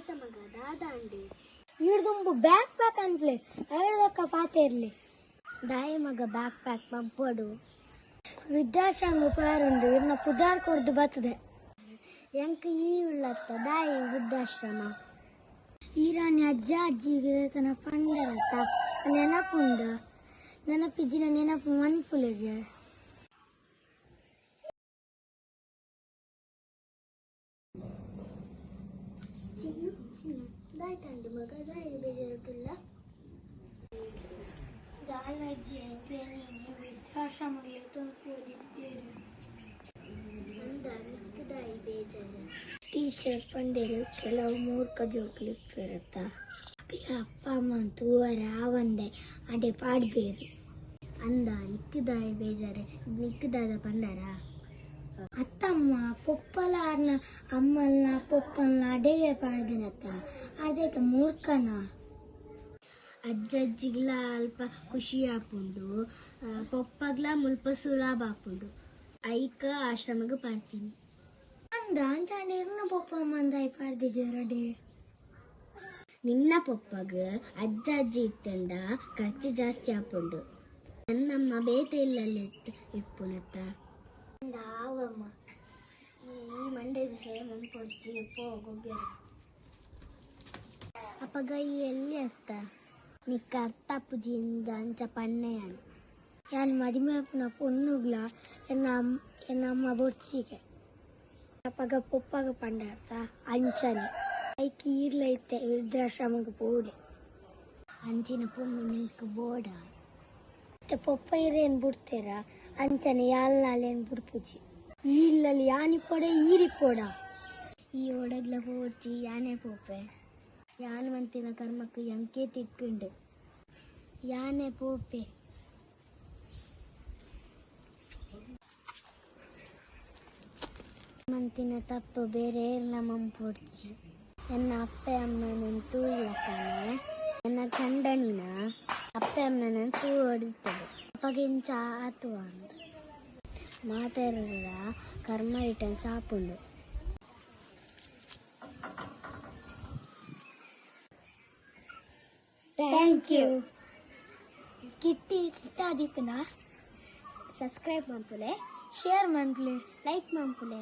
ದಾಯ್ತ ಮಗ ದಾದಾಂಡ್ ಈರ್ ದುಂಬು ಬ್ಯಾಕ್ ಪ್ಯಾಕ್ ಅನ್ಪ್ಲೆ ಐದಕ್ಕ ಪಾತೆರ್ಲೆ ದಾಯಿ ಮಗ ಬ್ಯಾಕ್ ಪ್ಯಾಕ್ ಪಂಪೊಡು ವೃದ್ಧಾಶ್ರಮ ಉಪಕಾರ ಉಂಡು ಇರ್ನ ಪುದಾರ್ ಕೊರ್ದು ಬತ್ತದೆ ಎಂಕ್ ಈ ಉಳ್ಳತ್ತ ದಾಯಿ ವೃದ್ಧಾಶ್ರಮ ಈರಾನಿ ಅಜ್ಜ ಅಜ್ಜಿಗೆ ತನ್ನ ಪಂಡರತ್ತ ನೆನಪುಂಡು ನೆನಪಿಜ್ಜಿನ ನೆನಪು ಮನ್ಪುಲೆಗೆ. ಚಿನ್ನು ಚಿನ್ನು ದಾಯ್ತಂಡು ಮಗ ದಾಯಿ ಬೇಜಾರುಟುಲ್ಲ ದಾಲಜ್ಜಿ ವೃದ್ಧಾಶ್ರಮಕ್ಕೆ ಪೋದಿತ್ತೇರು ಅಂದ ನಿಕ್ಕದಾಯಿ ಬೇಜಾರು. ಟೀಚರ್ ಪಂಡೆರು ಕೆಲವು ಮೂರ್ಖ ಜೋಕ್ಲು ಇಪ್ಪೆರತ್ತ ಅಕ್ಲೆ ಅಪ್ಪ ಅಮ್ಮ ತೂವರೆ ಆವಂದೆ ಅಡೆ ಪಾಡ್ಬೇರು ಅಂದ ನಿಕ್ಕದಾಯಿ ಬೇಜಾರೆ ನಿಕ್ಕದಾದ ಪಂಡಾರ ಅತ್ತಮ್ಮ ಪೊಪ್ಪಲ ಅರ್ನ ಅಮ್ಮಲ್ನ ಪೊಪ್ಪಲ್ನ ಅಡೆಗೆ ಪಾಡ್ದಿನತ್ತ ಅದೇತ ಮೂರ್ಖನ. ಅಜ್ಜಜ್ಜಿಗ್ಲ ಅಲ್ಪ ಖುಷಿ ಆಪುಂಡು, ಪೊಪ್ಪಗ್ಲ ಮುಲ್ಪ ಸುಲಭ ಆಪುಂಡು. ಐಕ ಆಶ್ರಮಗ್ ಪಾಡ್ತೀನಿ ಅಂದ ಅಂಚಾಂಡ ಇರ್ನ ಪೊಪ್ಪ ಅಮ್ಮಂದಾಯಿ ಪಾಡ್ದಿಜರಡೆ. ನಿನ್ನ ಪೊಪ್ಪಗ್ ಅಜ್ಜ ಅಜ್ಜಿ ಇತ್ತಂಡ ಖರ್ಚು ಜಾಸ್ತಿ ಆಪುಂಡು. ನನ್ನಮ್ಮ ಬೇತೆ ಇಲ್ಲಲ್ಲಿ ಇಪ್ಪುನತ್ತ ಅಂದ ಆವಮ್ಮ ಈ ಮಂಡೆ ವಿಷಯ ಮನ್ಪೊಡ್ಚಿ ಪೋ ಗೊಬ್ಬರ ಅಪಗ ಈ ಎಲ್ಲಿ ಅತ್ತ ನಿಕ್ಕ ಅರ್ಥ ಅಪ್ಪುಜಿಂದ ಅಂಚ ಪಣ್ಣೆಯಾನ್ ಯಾನ್ ಮದಿಮೆ ಆಪುನ ಪೊಣ್ಣುಗ್ಲ ಎನ್ನ ಎನ್ನ ಅಮ್ಮ ಬೊಡ್ಚಿಗೆ ಅಪಗ ಪೊಪ್ಪಗ ಪಂಡರ್ತ ಅಂಚನೆ ಐಕ್ ಈರ್ಲ ಇತ್ತೆ ವೃದ್ಧಾಶ್ರಮಗ್ ಪೋಡೆ ಅಂಚಿನ ಪೊಣ್ಣು ನಿಂಕ್ ಬೋಡ ಇತ್ತೆ ಪೊಪ್ಪ ಇರೇನ್ ಬುಡ್ತೇರ ಅಂಚನೆ ಯಾಲ್ನಾಲೇನ್ ಬುಡ್ಪುಜಿ ಈ ಇಲ್ಲಲ್ಲಿ ಯಾನಿಪ್ಪೊಡೆ ಈರಿಪ್ಪೊಡ ಈ ಓಡಗ್ಲ ಪೋಡ್ಚಿ ಯಾನೆ ಪೋಪೆ ಯಾನ್ ಮಂತಿನ ಕರ್ಮಕ್ ಎಂಕೆ ತಿಕ್ಕುಂಡು ಯಾನೆ ಪೋಪೆ. ಮಂತಿನ ತಪ್ಪು ಬೇರೆ ಏರ್ಲ ಮಂಪೊಡ್ಚಿ ಎನ್ನ ಅಪ್ಪೆ ಅಮ್ಮನನ್ ತೂಯಿಲಕ್ಕನೆ ಎನ್ನ ಕಂಡನಿನ ಅಪ್ಪೆ ಅಮ್ಮನನ್ ತೂ ಹೊಡಿತದೆ ಅಪ್ಪಗೆ ಇಂಚ ಆತು ಅಂದ್ ಮಾತೆರ್ಲ ಕರ್ಮ ರಿಟರ್ನ್ಸ್ ಆಪುಂಡು. Thank you. Skit ಇಷ್ಟ ಆದಿತ್ತನ ಸಬ್ಸ್ಕ್ರೈಬ್ ಮನ್ಪುಲೆ, ಶೇರ್ ಮನ್ಪುಲೆ, ಲೈಕ್ ಮನ್ಪುಲೆ.